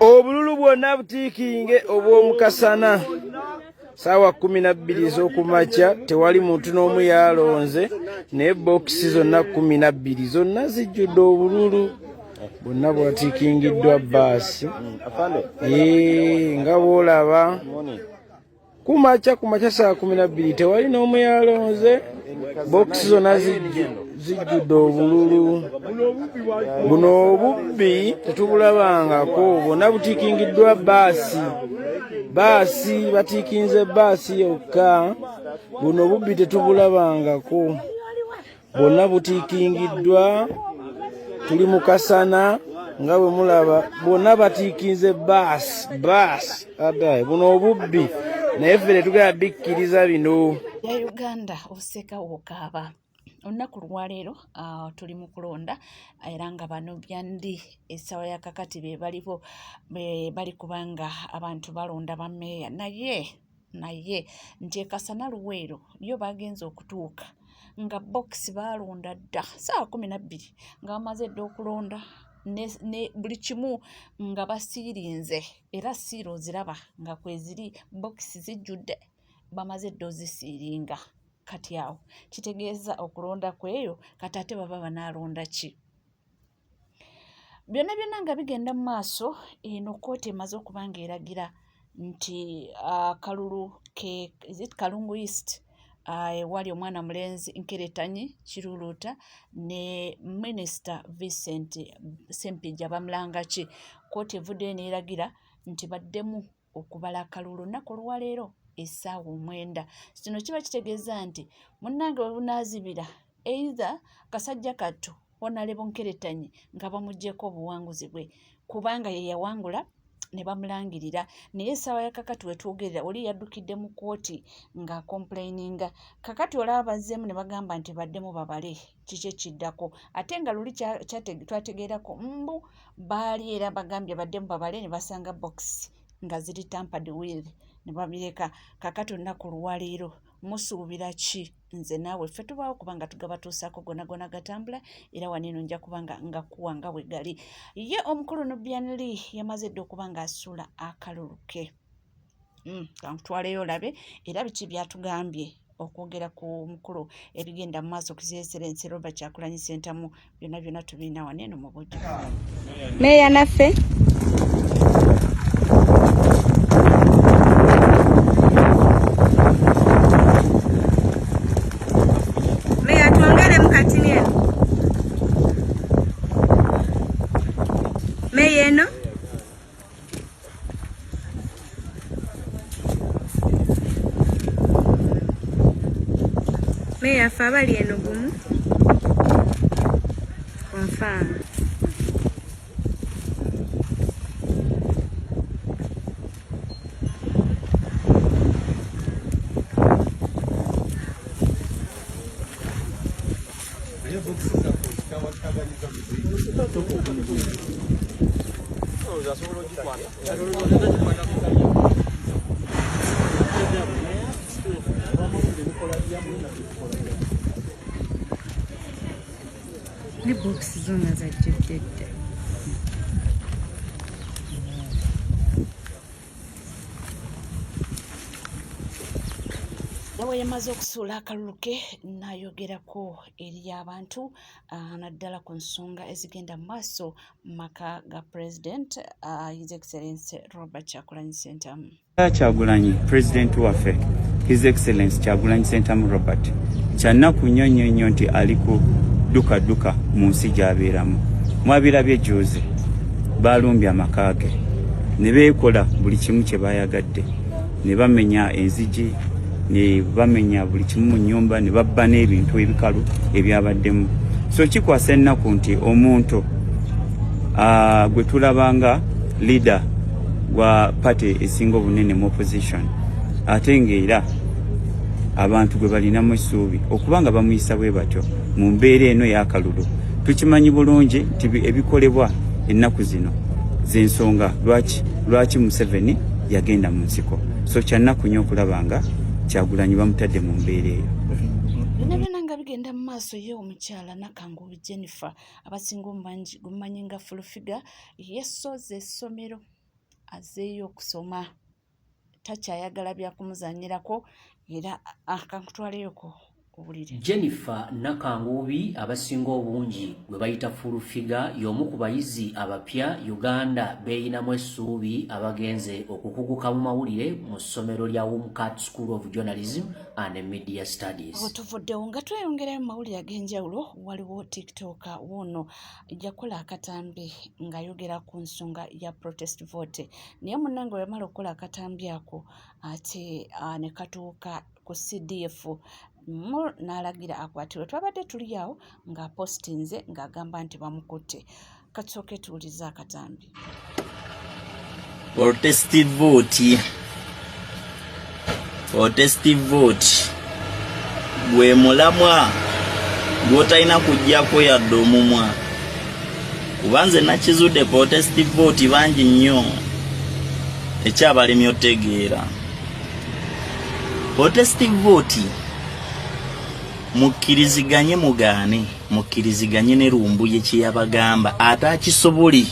Obululu bwonna butiikinge obw'omukasana saawa 12 ez'okumakya, tewali muntu n'omu yalonze, naye bokisi zonna 12 zonna zijjudde obululu bwonna bwatiikingiddwa baasi nga bw'olaba. Kumakya kumakya saa 12 tewali n'omu yalonze, bokisi zonna zijjudde obululu. Buno obubbi tetubulabangako, bwonna butiikingiddwa baasi, baasi batiikinze baasi yokka. Buno obubbi tetubulabangako, bwonna butiikingiddwa. Tuli mu kasana nga bwe mulaba, bwonna batiikinze baasi baasi adaye. Buno obubbi naye ffe tetugenda bikkiriza bino. Ya Uganda oseka okaaba. Olunaku lwaleero tuli mu kulonda era nga bano byandi essaawa ya kakati be baliwo be bali kubanga abantu balonda bameeya, naye nti e Kasana Luweero yo bagenze okutuuka nga bokisi baalonda dda ssaawa 12, nga bamaze dda okulonda ne buli kimu nga basiirinze, era siiro oziraba nga kweziri, bokisi zijjudde, bamaze dda ozisiiringa. Kati awo kitegeeza okulonda kweyo kati ate baba banaalonda ki? Byonna byonna nga bigenda mu maaso, eno kkooti emaze okuba ng'eragira nti akalulu ke is it Kalungu East, ewali omwana mulenzi Nkeretanyi Kiruluuta ne Minisita Vincent Ssempijja Bamulangaki, kkooti evuddeyo n'eragira nti baddemu okubala akalulu olunaku olwaleero essaawa 9. Kino kiba kitegeeza nti munnange we bunaazibira either kasajja kattu Honorable Nkeretanyi nga bamuggyeko obuwanguzi bwe kubanga ye yawangula ne bamulangirira, naye essaawa ya kakati we twogerera oli yaddukidde mu kkooti ng'acomplaininga. Kakati olaba bazzeemu ne bagamba nti baddemu babale kiki ekiddako, ate nga luli twategeerako mbu baali era bagambye baddemu babale ne basanga bokisi nga ziri tampered with ne babireka. Kakati olunaku lwaleero musuubira ki? Nze naawe ffe tubaawo kubanga tugabatuusaako gona gona gatambula, era wano eno nja kubanga nga kuwa nga bwe gali. Ye omukulu Nubian Lee yamaze dda okuba ng'asuula akalulu ke. Kankutwaleyo olabe era biki byatugambye okwogera ku mukulu ebigenda mu maaso ku His Excellency Robert Kyagulanyi Ssentamu. Byonna byonna tubirina wano eno mu bujjuvu. Meeya naffe Meeya twongeremu katini eno. Meeya eno. Meeya ffe abali eno gumu confirm. Ne bokisi zonna zajjudde dda. Nawe yamaze okusuula akalulu ke n'ayogerako eri abantu, naddala ku nsonga ezigenda mu maaso mu maka ga President, His Excellency Robert Kyagulanyi Ssentamu. Kyagulanyi President waffe His Excellence Kyagulanyi Ssentamu Robert, kyannaku nnyo nnyo nnyo nti ali ku dduka dduka mu nsi gy'abeeramu. Mwabirabye jjuuzi baalumbye amaka ge ne beekola buli kimu kye baayagadde, ne bamenya enzigi, ne bamenya buli kimu mu nnyumba, ne babba n'ebintu ebikalu ebyabaddemu. So kikwasa ennaku nti omuntu gwe tulaba nga leader wa party esinga obunene mu opposition, ate ng'era abantu gwe balinamu essuubi, okuba nga bamuyisa bwe batyo mu mbeera eno ey'akalulu. Tukimanyi bulungi nti ebikolebwa ennaku zino z'ensonga lwaki Museveni yagenda mu nsiko. So kyannaku nnyo okulaba nga Kyagulanyi bamutadde mu mbeera eyo. Byonna byonna nga bigenda Tugenda mu maaso ye omukyala Nakanguubi Jennifer abasinga omumanyi gumumanyi nga Full Figure yesoze essomero azzeeyo okusoma takyayagala bya kumuzannyirako era akankutwaleyoko obuliri. Jennifer Nakanguubi abasinga obungi gwe bayita Full Figure y'omu ku bayizi abapya Uganda beeyinamu essuubi abagenze okukuguka mu mawulire mu ssomero lya Wumcat School of Journalism and Media Studies. Awo tuvuddewo nga tweyongerayo mu mawulire ag'enjawulo. Waliwo TikToker wuuno yakola akatambi ng'ayogera ku nsonga ya protest vote, naye munnange bwe yamala okukola akatambi ako ate ne katuuka ku CDF mu n'alagira akwatibwe. Twabadde tuli awo ng'apostinze ng'agamba nti bamukutte. Katusooke tuwulize akatambi. Protest vote, protest vote gwe mulamwa gw'otalina kuggyako yadde omumwa, kuba nze nakizudde protest vote bangi nnyo ekyabalemye otegeera protest vote. Mukkiriziganye, mugaane, mukkiriziganye ne Lumbuye kye yabagamba ate akisobole.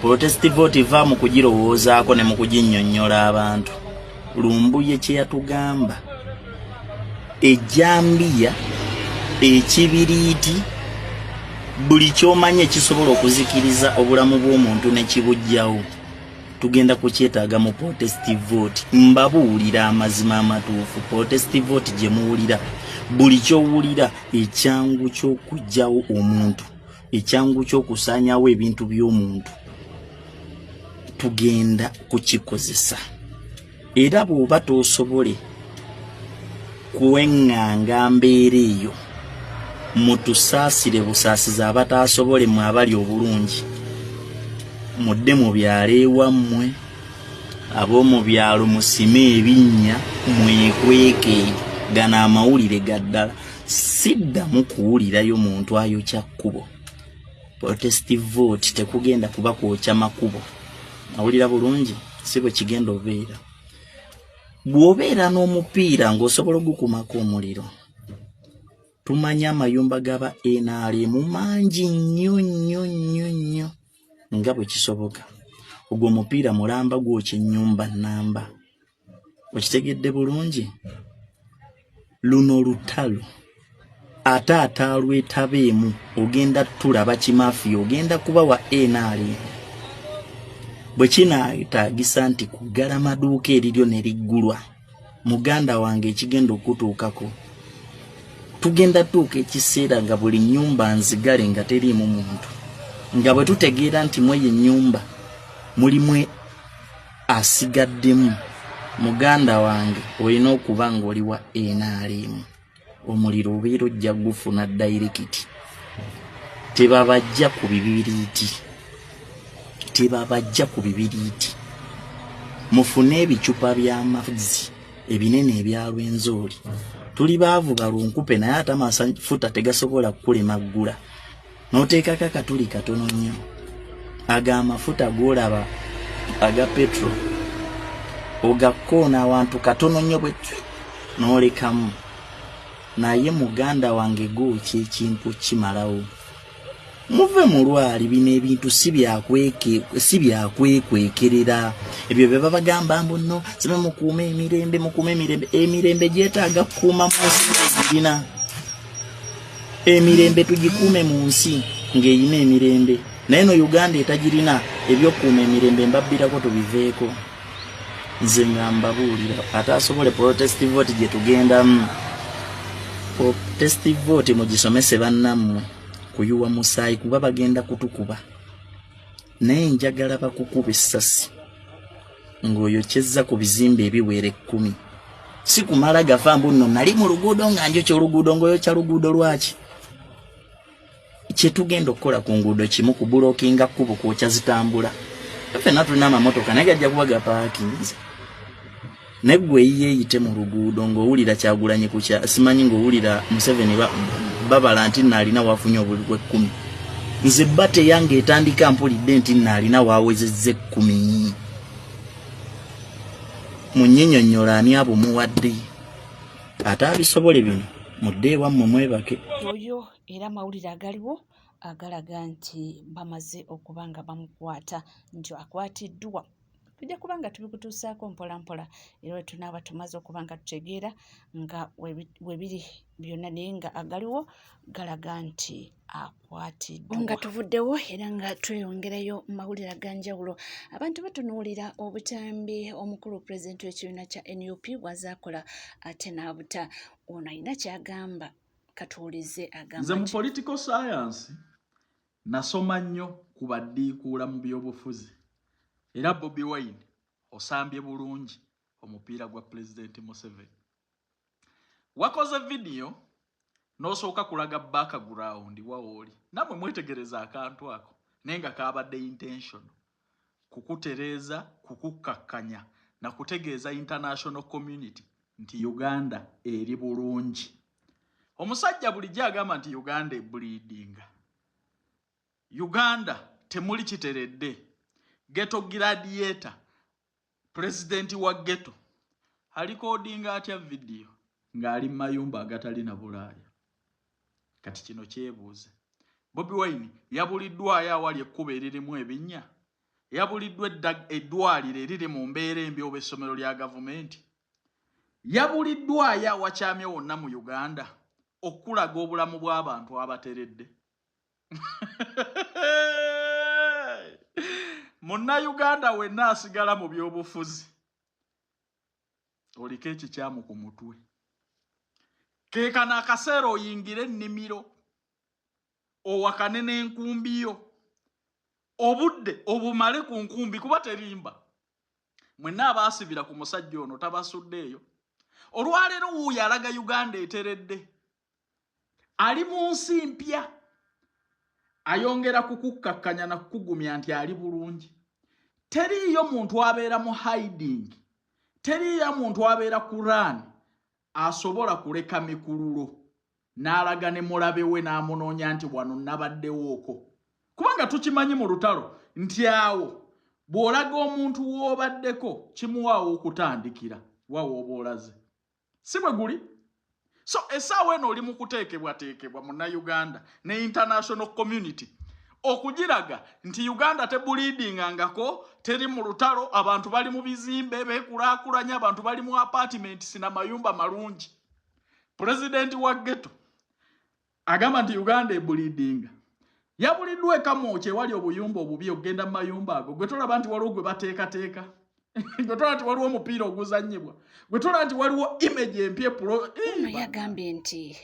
Protest vote va mu kugirowoozaako ne mu kuginnyonnyola abantu. Lumbuye kye yatugamba, ejjambiya, ekibiriiti, buli ky'omanyi ekisobola okuzikiriza obulamu bw'omuntu ne kibuggyawo, tugenda kukyetaaga mu protest vote. Mbabuulira amazima amatuufu, protest vote gye muwulira, buli ky'owulira ekyangu ky'okuggyawo omuntu, ekyangu ky'okusaanyawo ebintu by'omuntu, tugenda kukikozesa. Era bw'oba toosobole kweŋŋanga mbeera eyo, mutusaasire busaasizi abataasobole. Mwe abali obulungi, mudde mu byalo ewammwe. Ab'omu byalo musime ebinnya, mwekweke. Gano amawulire ga ddala, siddamu kuwulirayo muntu ayokya kkubo. Protest vote tekugenda kuba kwokya makubo. Awulira bulungi, si bwe kigenda obeera. Bw'obeera n'omupiira ng'osobola ogukumako omuliro, tumanyi amayumba g'aba NRM mangi nnyo nnyo nnyo nnyo nga bwe kisoboka. Ogwo omupiira mulamba gwokya ennyumba nnamba. Okitegedde bulungi? Luno lutalo, ate ataalwetabeemu ogenda tulaba kimafiya, ogenda kuba wa NRM. Bwe kinaetaagisa nti kuggala maduuka eriryo ne liggulwa, muganda wange, ekigenda okutuukako, tugenda tuuka ekiseera nga buli nnyumba nzigale, nga teriimu muntu, nga bwe tutegeera nti mweyo ennyumba mulimu asigaddemu. Muganda wange, olina okuba ng'oli wa NRM, omuliro obeera ojja gufuna direct. Tebabajja ku bibiriiti, tebabajja ku bibiriiti. Mufune ebicupa by'amazzi ebinene ebya Rwenzori. Tuli baavu balunkupe, naye ate amafuta tegasobola kukulema ggula n'oteekako akatuli katono nnyo. Ago amafuta g'olaba aga petro, ogakkoona awantu katono nnyo bwe twi n'olekamu. Naye muganda wange, gookya ekintu kimalawo. Muve mu lwali. Bino ebintu si byakwekwekerera. Ebyo bye babagamba mbu nno sibe mukuume emirembe, mukuume emirembe. Emirembe gyetaaga kukuuma mu nsi girina emirembe, tugikuume mu nsi ng'eyina emirembe. Naye no Uganda etagirina, ebyokukuuma emirembe mbabbirako, tubiveeko. Nze nga mbabuulira, ate asobole protest vote gye tugendamu, protest vote mugisomese bannammwe kuyuwa musaayi, kuba bagenda kutukuba. Naye njagala bakukuba essasi ng'oyokyezza ku bizimbe ebiwera 10, si kumala gafa mbu nno nali mu luguudo nga njokya oluguudo. Ng'oyokya luguudo lwaki? Kyetugenda okukola ku nguudo kimu, kublockinga kkubo, kwokya zitambula. Ffenna tulina amamotoka, naye gajja kuba gapaakinze. Naye gwe eyiyeeyite mu luguudo ng'owulira Kyagulanyi kukya simanyi, ng'owulira Museveni babala nti nno alina wafunye obuli bw'ekkumi. Nze bate yange etandika mpulidde nti nno alina wawezezza 10. Munyinyonnyola ani abumuwadde ate abisobole bino? Mudde ewammwe mwebake. Oyo era amawulire agaliwo agalaga nti bamaze okuba nga bamukwata, nti akwatiddwa. Tujja kuba nga tubikutuusaako mpola mpola, era we tunaaba tumaze okuba nga tutegeera nga we biri byonna, naye nga agaliwo galaga nti akwatiddwa. Nga tuvuddewo era nga tweyongerayo mu mawulire ag'enjawulo, abantu batunuulira obutambi omukulu pulezidenti w'ekibiina kya NUP bw'azaakola ate n'abuta. Ono alina ky'agamba, katuwulize agamba. Nze mu political science nasoma nnyo ku baddiikuula mu byobufuzi, era Bobi Wine osambye bulungi omupiira gwa Pulezidenti Museveni. Wakoze vidiyo n'osooka kulaga background wawooli, nammwe mwetegereza akantu ako, naye nga kabadde intentional kukutereeza, kukukkakkanya na kutegeeza international community nti Uganda eri bulungi. Omusajja bulijjo agamba nti Uganda ebleedinga, Uganda temuli kiteredde. Ghetto gladiator, pulezidenti wa ghetto, arecordinga atya vidiyo ng'ali mu mayumba agatali na Bulaaya? Kati kino kyebuuze, Bobi Wine yabuliddwayo awali ekkubo eririmu ebinnya? Yabuliddwa eddwaliro eriri mu mbeera embi oba essomero lya gavumenti? Yabuliddwayo awakyamye wonna mu Uganda okulaga obulamu bw'abantu abateredde? Munnayuganda wenna asigala mu byobufuzi oliko ekikyamu ku mutwe, keekano akaseera oyingire ennimiro owakane n'enkumbi yo, obudde obumale ku nkumbi, kuba terimba. Mwenna abaasibira ku musajja ono tabasuddeeyo. Olwaleero wuuyo alaga Uganda eteredde, ali mu nsi mpya, ayongera kukukkakkanya na kukugumya nti ali bulungi. Teriiyo muntu abeera mu hiding, teriiyo muntu abeera ku run asobola kuleka mikululo n'alaga ne mulabe we n'amunoonya nti wano nabaddewooko, kubanga tukimanyi mu lutalo nti awo bw'olaga omuntu w'obaddeko kimuwaawo okutandikira wawa oba olaze, si bwe guli? So essaawa eno oli mu kuteekebwateekebwa Munnayuganda ne international community okugiraga nti Uganda tebleedingangako, teri mu lutalo, abantu bali mu bizimbe beekulaakulanya, abantu bali mu apartments na mayumba malungi. Pulezidenti wa ghetto agamba nti Uganda ebleedinga, yabuliddwa ekamwokya ewali obuyumba obubi okugenda mu mayumba ago. Gwe tolaba nti waliwo gwe bateekateeka? Gwe tolaba nti waliwo omupiira oguzannyibwa? Gwe tolaba nti waliwo image empya epulo? Ono yagambye nti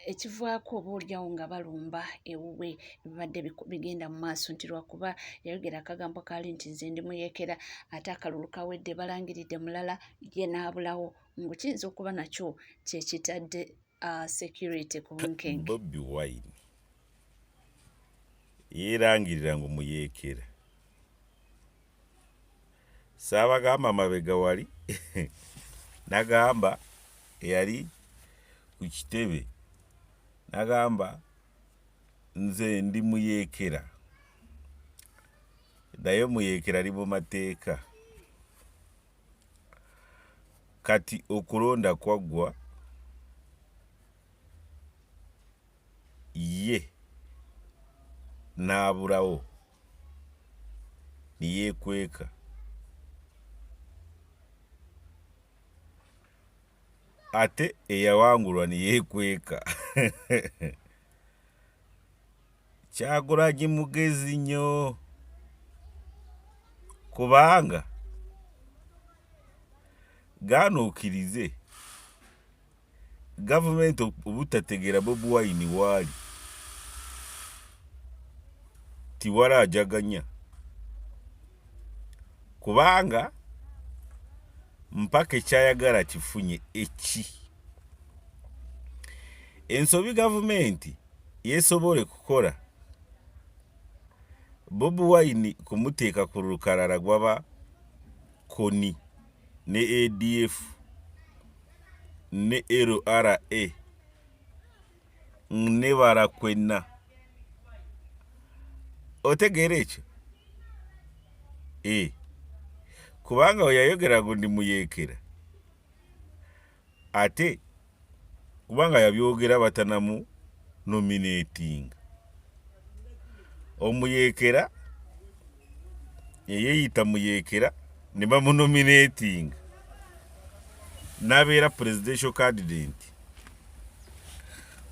ekivaako oba oliawo nga balumba ewuwe bibadde bigenda mu maaso nti lwakuba yayogera akagambo kaali nti nze ndi muyeekera, ate akalulu kawedde balangiridde mulala ye n'abulawo, ngu kiyinza okuba nakyo kyekitadde security ku bunkenke. Bobi Wine yeerangirira ngu muyeekera. Saabagamba mabega wali nagamba eyali ku kitebe, nagamba nze ndi muyeekera, naye muyeekera ali mu mateeka. Kati okulonda kwaggwa, ye n'abulawo neyeekweka. Ate eyawangulwa neyeekweka. Kyagulanyi mugezi nnyo, kubanga gaana okkirize gavumenti obutategeera Bobi Wine waali tiwala ajaganya, kubanga mpaka ekyayagala kifunye. Eki ensobi gavumenti yesobole kukola Bobi Wine kumuteeka ku lukalala gwaba Kony ne ADF ne LRA ne Barakwena. Otegeera ekyo? E, kubanga we yayogera ngu ndi muyeekera, ate Kubanga yabyogera batanamu nominating. Omuyeekera eyeyita muyeekera ne bamunominating n'abeera presidential candidate.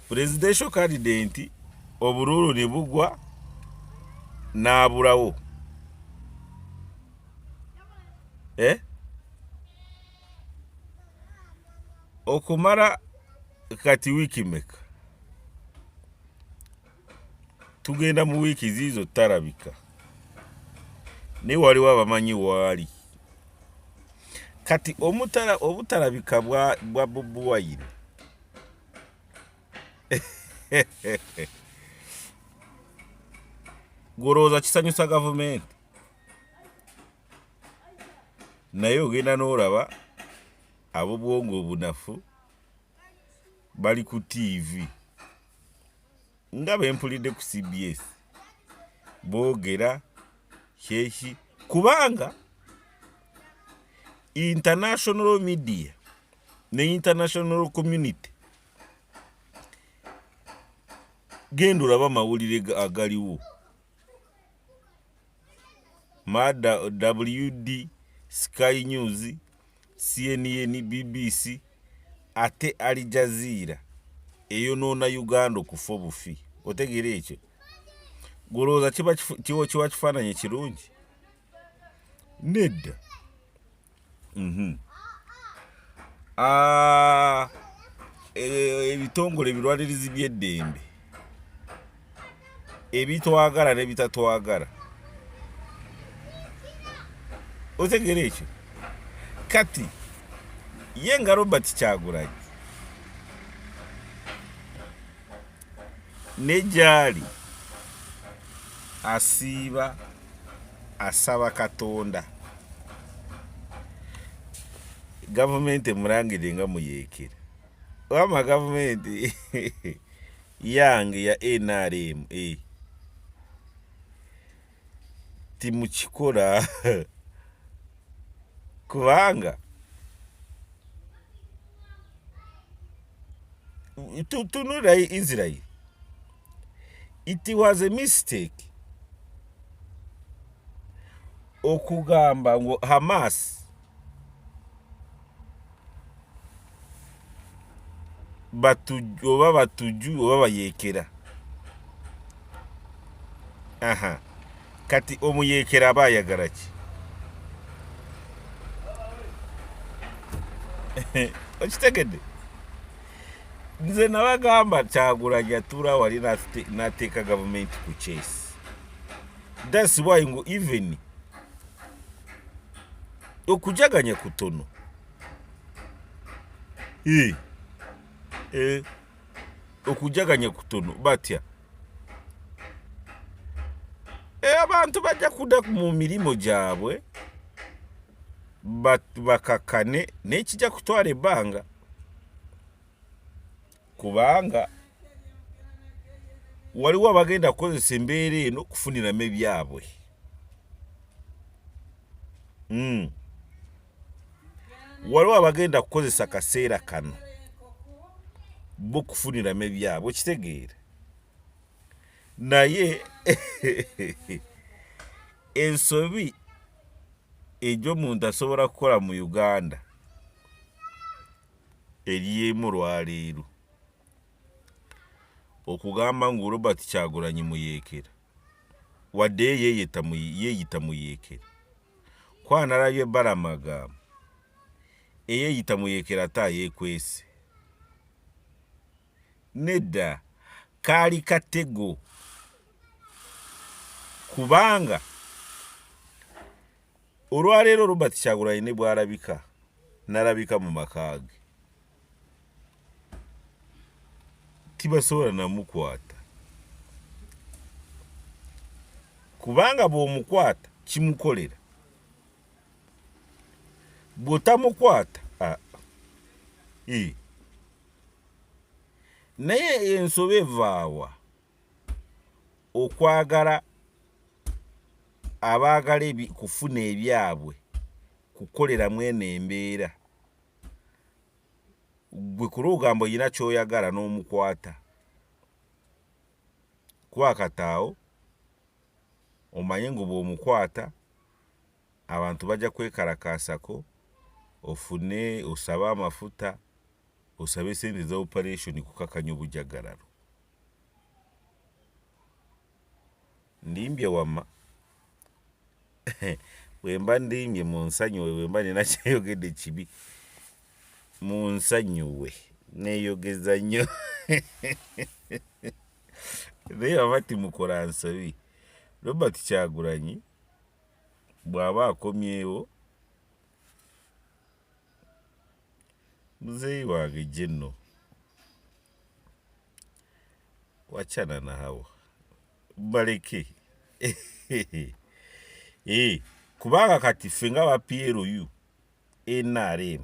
Presidential candidate obululu ne bugwa n'abulawo. Eh? Okumala kati wiiki meka tugenda mu wiiki ziizo talabika naye waliwo abamanyi waali kati obutalabika bwa Bobi Wine golowooza kisanyusa gavumenti naye ogenda n'olaba ab'obwongo obunafu bali ku ttiivi nga bempulidde ku CBS boogera kyeki kubanga international media ne international community genda olaba amawulire agaliwo mada WD Sky News CNN BBC ate Al Jazeera eyonoona Uganda okufa obufi otegeera ekyo golowooza kiba kiwa kifaananyi kirungi nedda. Ah, ebitongole ebirwanirizi by'eddembe ebitwagala n'ebitatwagala otegeera ekyo kati ye nga Robert Kyagulanyi ne gyali asiiba asaba Katonda gavumenti emulangire nga muyeekera wama gavumenti yange ya NRM eh. Timukikola kubanga tunula Israel it was a mistake okugamba ngu Hamas oba batuju oba bayekera aha kati omuyekera aba ayagala ki okitegedde nze nabagamba Kyagulanyi atuula wali nateeka gavumenti ku kyesi that's why ngu even okujaganya kutono e, e, okujaganya kutono batya e, abantu bajja kuda mu mirimu gyabwe bakakane naye kijja kutwala ebbanga kubanga waliwo abagenda kukozesa embeera eno okufuniramu ebyabwe. Waliwo abagenda kukozesa kaseera kano bo kufuniramu ebyabwe okitegeera naye ensobi egy'omuntu asobola kukola mu Uganda eri emu olwaleero okugamba ngu Robert Kyagulanyi muyeekera wadde ye yeeyita muyeekera kwanalabye Balaam agamba eyeeyita muyeekera ate ayeekwese nedda kaali katego kubanga olwaleero Robert Kyagulanyi ne bw'alabika nalabika mu maka ge tibasobola namukwata kubanga bw'omukwata kimukolera bw'otamukwata naye ensobi evaawa okwagala abaagala kufuna ebyabwe kukolera mweno embeera. Gwe kulugamba olina kyoyagala n'omukwata kuba akataawo, omanye ngu bw'omukwata abantu bajja kwekalakaasako, ofune osabe amafuta, osabe sente za operation kukakanya obujagalalo. Ndimbye wamma? Bwemba ndimbye munsanyuwe, bwemba nina kyeyogedde kibi munsanyuwe, neyogeza nnyo naye baba timukola nsobi. Robert Kyagulanyi bw'aba akomyewo, muzeeyi wange General, wachana na hawa baleke. Eh, kubanga kati ffe nga ba PLU NRM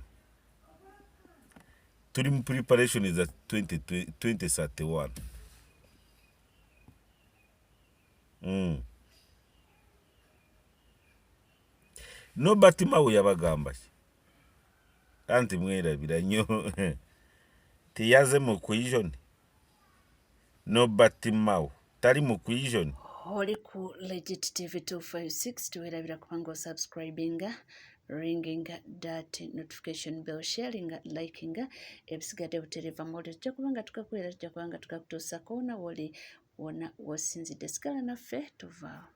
tuli mu preparation za 2031. Nobert Mao yabagamba ki? Anti mwerabira nnyo, teyaze mu cohesion. Nobert Mao tali mu cohesion. Oli ku Legit TV 256, tewerabira kubanga osubscribinga, ringing that notification bell, sharing, liking, ebisigadde butereva mawulire tujja kubanga tukakuwera, tujja kubanga tukakutuusako wona woli wona wosinzidde. Sigala naffe, tuvaawo.